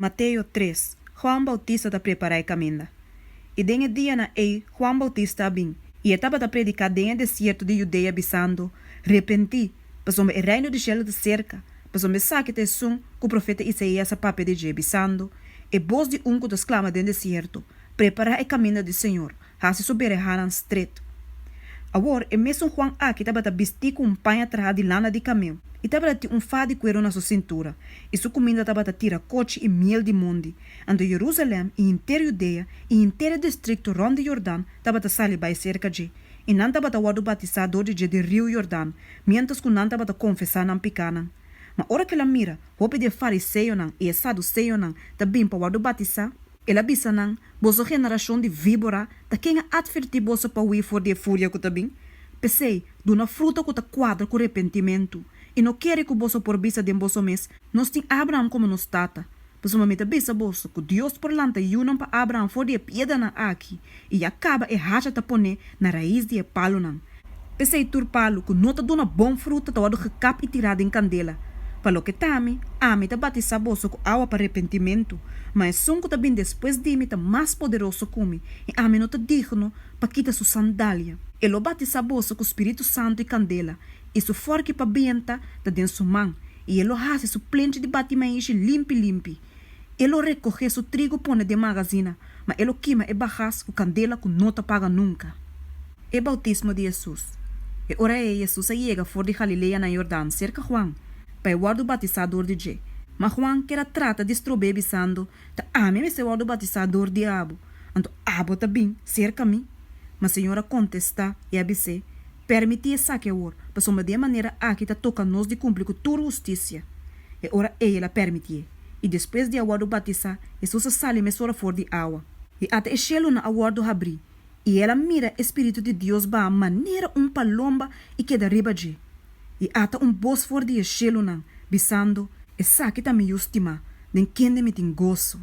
Mateo tres, Juan Bautista ta prepará e kaminda. I den e dianan ei Juan Bautista a bin, i e tabata prediká den e desierto di Judea, bisando, Repentí, pasobra e reino di shelu ta serka. Pasobra esaki ta esun ku profeta Isaías a papia di dje, bisando, E bos di un ku ta sklama den desierto, Prepará e kaminda di Señor, hasi su berehanan stret. Awor, e mesun Juan aki tabata bistí ku un paña trahá di lana di kamel, i tabata tin un fa di kueru na su sintura, i su kuminda tabata tirakochi i miel di mondi. Anto Jerusalèm i henter Judea i henter e distrikto rònt di Jordan tabata sali bai serka dje, i nan tabata wòrdu batisá dor di dje den riu Jordan, miéntras ku nan tabata konfesá nan pikánan. Ma ora ku el a mira hopi di e fariseonan i e saduseonan ta bin pa wòrdu batisá, El a bisa nan, Boso generashon di víbora, ta ken a atvertí boso pa hui for di e furia ku ta bin? P'esei, duna fruta ku ta kuadra ku repentimentu, i no kere ku boso por bisa den boso mes, Nos tin Abraham komo nos tata. Pasobra mi ta bisa boso ku Dios por lanta yunan pa Abraham for di e piedranan aki, i ya kaba e hacha ta poné na rais di e palunan. P'esei tur palu ku no ta duna bon fruta ta wòrdu gekap i tirá den kandela. Pa loke ta ami, ami ta batisá boso ku awa pa repentimentu, ma esun ku ta bin despues di mi ta mas poderoso ku mi, i ami no ta digno pa kita su sandalia. E lo batisá boso ku spiritu santu i kandela, i su fòrki pa bienta ta den su man, i e lo hasi su plenchi di bati maishi limpi limpi. E lo rekohé su trigu pone den magazina, ma e lo kima e bagas ku kandela ku no ta paga nunka. E boutismo di Hesus. E ora ei Hesus a yega for di Galilea na Jordan serka Juan, pa e wòrdu batisá dor di dje. Ma Juan ker a trata di strob'é bisando, Ta ami mester wòrdu batisá dor di abo, anto abo ta bin serka mi? Ma Señor a kontestá i a bis'é, Permití esaki awor, pasobra di e manera aki ta toka nos di kumpli ku tur hustisia. E ora ei el a permitié. I despues di a wòrdu batisá, Hesus a sali mesora for di awa. I ata e shelunan a wòrdu habrí, I el a mira e Spiritu di Dios baha manera un palomba i keda riba dje. I ata un bos for di e shelunan, bisando, Esaki ta mi Yu stimá, den kende mi tin goso.